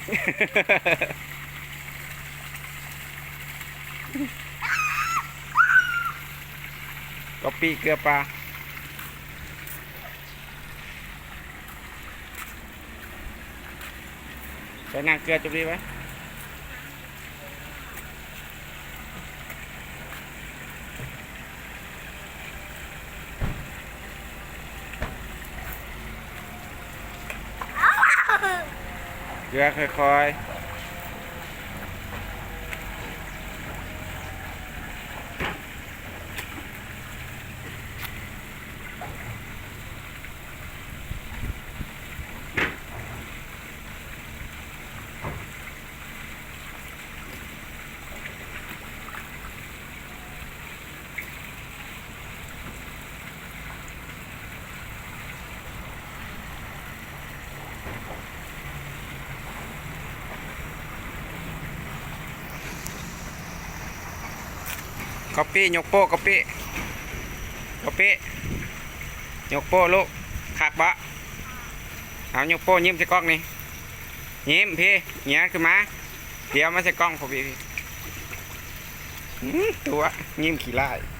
ກະປິເກືອປາ ໃສ່ນ້ຳເກືອຈຸບດີໄວ້. ເກືອຄ່ອຍໆ. ກະປິ ຍົກໂປ້ ກະປິ ກະປິ ຍົກໂປ້ລູກ ຄັກບໍ່? ເອົາ ຍົກໂປ້ ຍິ້ມໃສ່ກ້ອງນີ້ ຍິ້ມພີ້ ເຫງຍຂຶ້ນມາ ດຽວມາໃສ່ກ້ອງພໍ່ພີ່ພີ້. ອືມ ຕົວະ ຍິ້ມຂີ້ລ້າຍ.